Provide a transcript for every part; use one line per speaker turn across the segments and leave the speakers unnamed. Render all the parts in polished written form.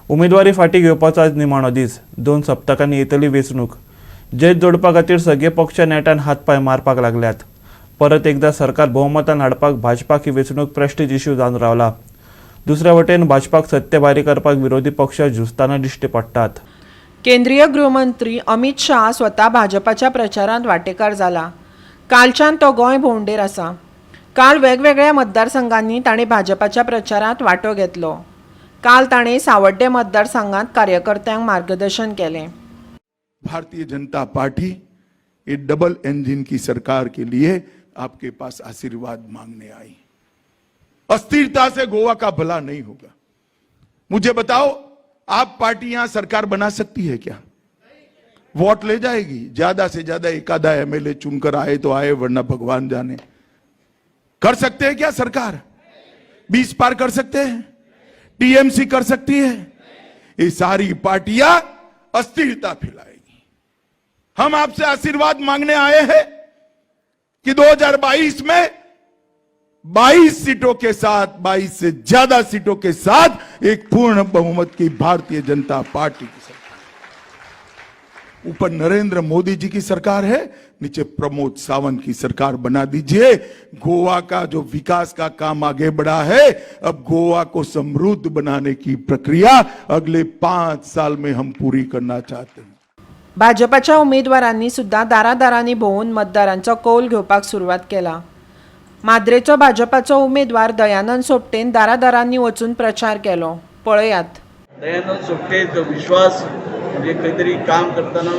उमेदवारी फाटी घेवपाचो आज निमाणो दीस. 2 सप्तकांनी येतली वेंचणूक. जैत जोडपा खातीर सगळे पक्ष नेटान हातपांय मारपाक लागल्यात. परत एकदा सरकार भोवमतान हाडपाक भाजपाक ही वेंचणूक प्रेस्टीज इश्यू जावन रावला. दुसऱ्या वटेन भाजपाक सत्ते भायरी करपाक विरोधी पक्ष झुजताना दिश्टी पडटात.
केंद्रीय गृहमंत्री अमित शाह स्वता भाजपाच्या प्रचारांत वांटेकार जाला. कालच्यान तो गोंय भोंवडेर आसा. काल वेगवेगळ्या मतदारसंघांनी ताणें भाजपाच्या प्रचारांत वांटो घेतलो. काल ताणें सावड्डे मतदारसंघांत कार्यकर्त्यांक मार्गदर्शन केलें.
भारतीय जनता पार्टी ये डबल इंजन की सरकार के लिए आपके पास आशीर्वाद मांगने आई. अस्थिरता से गोवा का भला नहीं होगा. मुझे बताओ, आप पार्टी यहां सरकार बना सकती है क्या? वोट ले जाएगी, ज्यादा से ज्यादा एक आधा एमएलए चुनकर आए तो आए, वरना भगवान जाने. कर सकते हैं क्या सरकार? 20 पार कर सकते हैं? टीएमसी कर सकती है? ये सारी पार्टियां अस्थिरता फैलाएगी. हम आपसे आशीर्वाद मांगने आए हैं कि 2022 में 22 सीटों के साथ, 22 से ज्यादा सीटों के साथ एक पूर्ण बहुमत की भारतीय जनता पार्टी की सरकार. ऊपर नरेंद्र मोदी जी की सरकार है, नीचे प्रमोद सावंत की सरकार बना दीजिए. गोवा का जो विकास का काम आगे बढ़ा है, अब गोवा को समृद्ध बनाने की प्रक्रिया अगले 5 साल में हम पूरी करना चाहते हैं.
भाजपाच्या उमेदवारांनी सुद्दां दारादारांनी भोंवून मतदारांचो कौल घेवपाक सुरवात केला. माद्रेचो भाजपाचो उमेदवार दयानंद सोपटेन दारादारांनी वचून प्रचार केलो. पळयात.
दयानंद सोपटे विश्वास म्हणजे खंय तरी काम करतना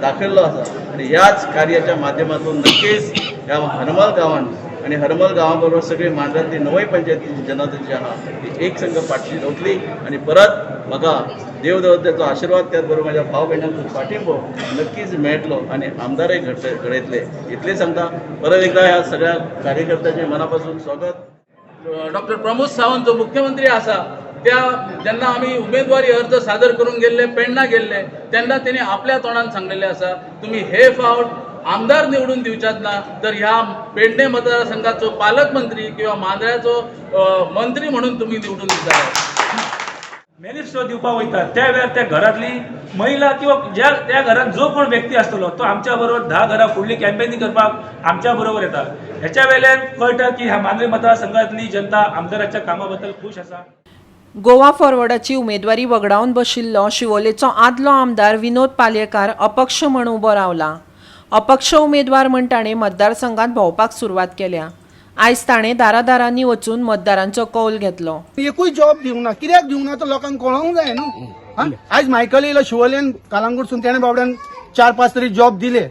दाखयल्लो आसा आनी ह्याच कार्याच्या माध्यमातून नक्कीच ह्या हरमल गांवान आनी हरमल गांवा बरोबर सगळी मांद्रांतली णवय पंचायतीची जनता जी आहा ती एक संघ फाटली रावतली आनी परत म्हाका देव देवतेचो आशिर्वाद, त्याच बरोबर म्हाज्या भाव भयणांचो पाठिंबो नक्कीच मेळटलो आनी आमदारय घडयतले इतलें सांगता. परत एकदा ह्या सगळ्या कार्यकर्त्यांचें मना पासून स्वागत.
डॉक्टर प्रमोद सावंत जो मुख्यमंत्री आसा, त्या जेन्ना आमी उमेदवारी अर्ज सादर करूंक गेल्ले, पेडणा गेल्ले, तेन्ना तेणी आपल्या तोंडान सांगलेलें आसा, तुमी हे फावट आमदार निवडून दिवच्यात ना तर ह्या पेडणे मतदारसंघाचो पालकमंत्री किंवा मांद्र्याचो मंत्री म्हणून तुमी निवडून दिता.
मॅनिफेस्टो दिवपाक वयता त्या वेळार त्या घरांतली महिला किंवा ज्या त्या घरात जो कोण व्यक्ती आसतलो तो आमच्या बरोबर 10 घरां फुडली कॅम्पेनिंग करपाक आमच्या बरोबर येता. हेच्या वेल्यान कळटा की ह्या मांद्रे मतदारसंघातली जनता आमदाराच्या कामा बद्दल खूश आसा.
गोवा फॉरवर्डाची उमेदवारी वगडावन बशिल्लो शिवोलेचो आदलो आमदार विनोद पालयेकार अपक्ष म्हण उबो रावला. अपक्ष उमेदवार म्हण ताणें मतदारसंघात भोंवपाक सुरवात केल्या. आयज ताणें दारादारांनी वचून मतदारांचो कौल घेतलो.
एकूय जॉब दिवंक ना. कित्याक दिवंक ना तो लोकांक कळोंक जाय न्हू. हा? आयज मायकल येयलो शिवोलेन, कालांगुटसून तेणें बाबड्यान 4-5 तरी जॉब दिले.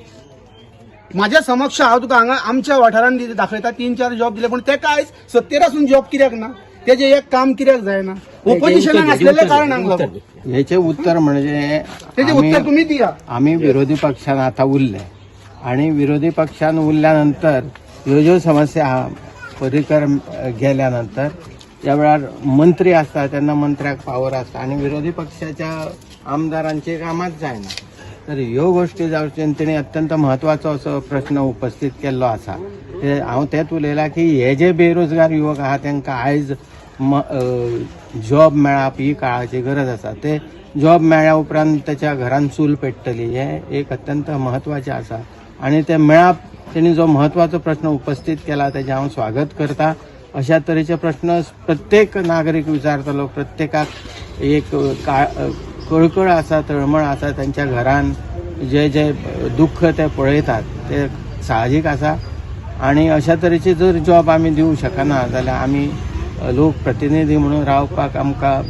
म्हाज्या समक्ष हांव तुका हांगा आमच्या वाठारांत दाखयता, 3-4 जॉब दिले. पूण तेका आयज सत्तेर आसून जॉब कित्याक ना? तेजें एक काम कित्याक जायना? ओपोजिशनाक आसलेल्या कारणाक लागून.
हेचे उत्तर म्हणजे
तेजें उत्तर तुमी दिया.
आमी विरोधी पक्षान आता उरले आणि विरोधी पक्षान उरल्या नंतर ह्यो ज्यो समस्या आहा, पर्रीकर गेल्या नंतर ज्या वेळार मंत्री आसता तेन्ना मंत्र्याक पावर आसता आनी विरोधी पक्षाच्या आमदारांची कामाच जायना. तर ह्यो गोश्टी जावचे तेणी अत्यंत म्हत्वाचो असो प्रश्न उपस्थित केल्लो आसा. ते हांव तेंच उलयलां की हे जे बेरोजगार युवक आहा तांकां आयज जॉब मेळप ही काळाची गरज आसा. ते जॉब मेळ्ळ्या उपरांत त्याच्या घरान चूल पेट्टली हें एक अत्यंत म्हत्वाचें आसा आनी ते मेळप तेणी जो म्हत्वाचो प्रश्न उपस्थित केला तेजें हांव स्वागत करता. अशा तरेचे प्रश्न प्रत्येक नागरीक विचारतलो. प्रत्येकाक एक कळकळ आसा, तळमळ आसा. त्यांच्या घरान जे जे दुख्ख ते पळयतात ते साहजीक आसा आनी अशा तरेचे जर जॉब आमी दिवंक शकना जाल्यार आमी लोकप्रतिनिधी म्हणून रावपाक आमकां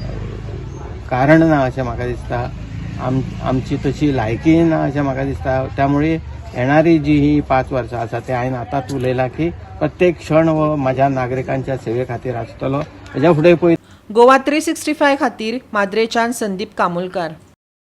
कारण ना अशें म्हाका दिसता. आमची तशी लायकीय ना अशें म्हाका दिसता. त्यामुळे येणारी जी ही 5 वर्सां आसा ते हांवें आतांच उलयलां की प्रत्येक क्षण हो म्हाज्या नागरिकांच्या सेवे खातीर आसतलो. हेज्या फुडें पळय.
गोवा 365 खातीर माद्रेच्यान संदीप कामुलकार.